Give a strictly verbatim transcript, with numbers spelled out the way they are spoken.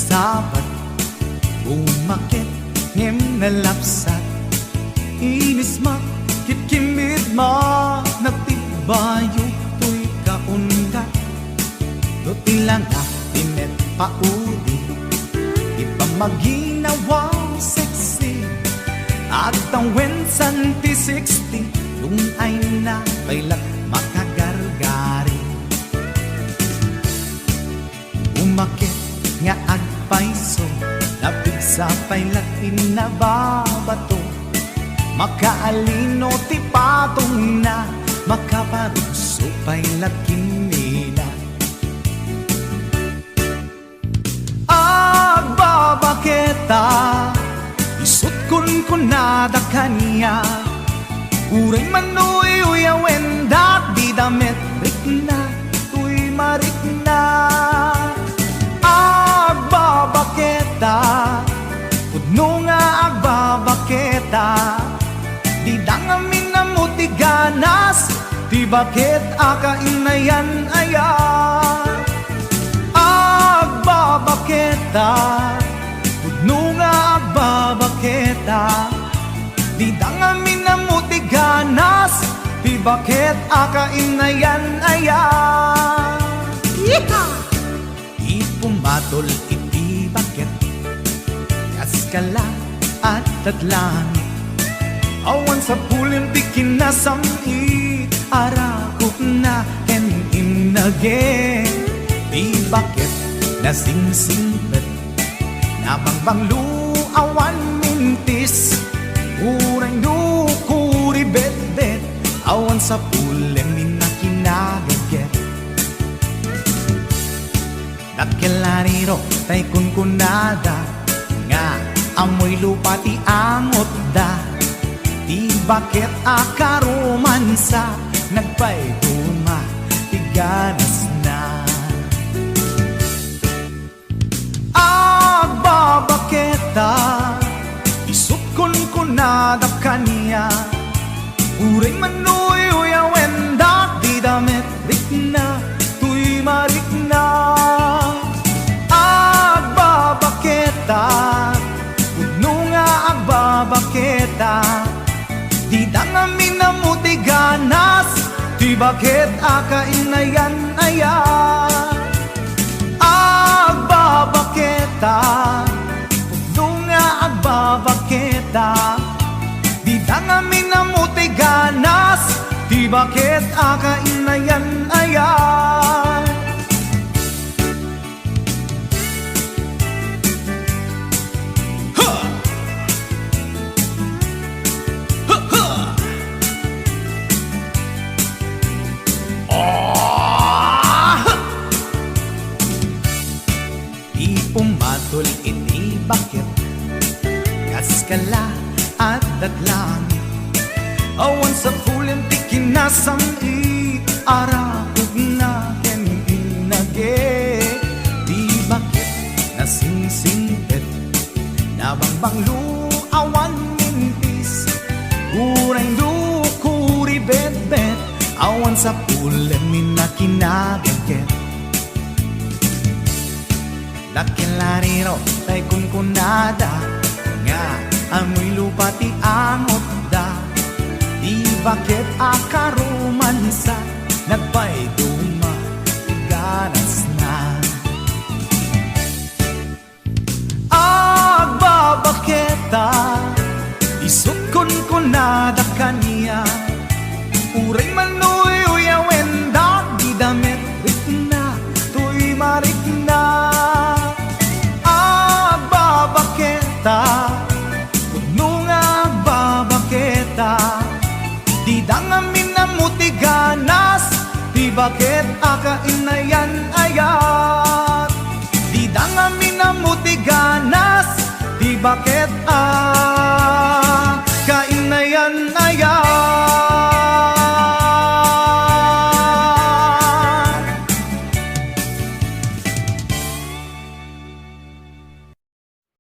Sabad, umaket ngem nalapsat. Inismak, kitkimmit, managtibbayo toy kaunggat. No ti langak ti met paudi, ti pammaginawa sexy. Agtawen san ti sixty, lung-ayna pay la makagargari. Umaket nga agpayso, napigsa pay la ti nababato. Makaalino ti patongna, makaparugso pay la kimmina. Agbabaketa, isut' kunkunada kaniak. Uray man no uyawen da, dida met rikna toy marikna. Agbabaketa, pudno nga agbabaketa, dida ngamin ammo ti ganas, ti baket a kainayan-ayan. Agbabaketa, pudno nga agbabaketa, dida ngamin ammo ti ganas, ti baket a kainayan-ayan. Yeehaw! Ti pumatol iti baket, kas kala, adda langit. Awan sapulem ti kinasam-it, arakupna ken innage. Ti baket nasingsingpet, nabangbanglo, awan mintis. Uray no kuribetbet, awan sapulem ni nakinagagget. Dakkel a riro tay kunkunada nga ammoy lupa ti angotda. Ti baket a karomansa, nagpaiduma ti ganasna. Agbabaketa, isut' kunkunada kaniak. Uray man no uyawen da, dida met rikna toy marikna. Agbabaketa, pudno nga agbabaketa, dida ngamin ammo ti ganas, ti baket a kainayan-ayan. Agbabaketa, pudno nga agbabaketa, dida ngamin ammo ti ganas, ti baket a kainayan-ayan. Ha! Ha, ha! Ah! Ti pumatol iti baket, kas kala, adda langit. Awan sapulem ti kinasam-it, arakupna ken innage. Ti baket nasingsingpet, nabangbanglo, awan mintis. Uray no kuribetbet, awan sapulem ni nakinagagget. Dakkel a riro tay kunkunada nga ammoy lupa ti angotda. Ti baket a karomansa, nagpaiduma ti ganasna. Agbabaketa, isut' kunkunada kaniak. Uray man no uyawen da, dida met rikna toy marikna. Agbabaketa, pudno nga agbabaketa, dida ngamin ammo ti ganas, ti baket a kainayan-ayan. Dida ngamin ammo ti ganas, ti baket a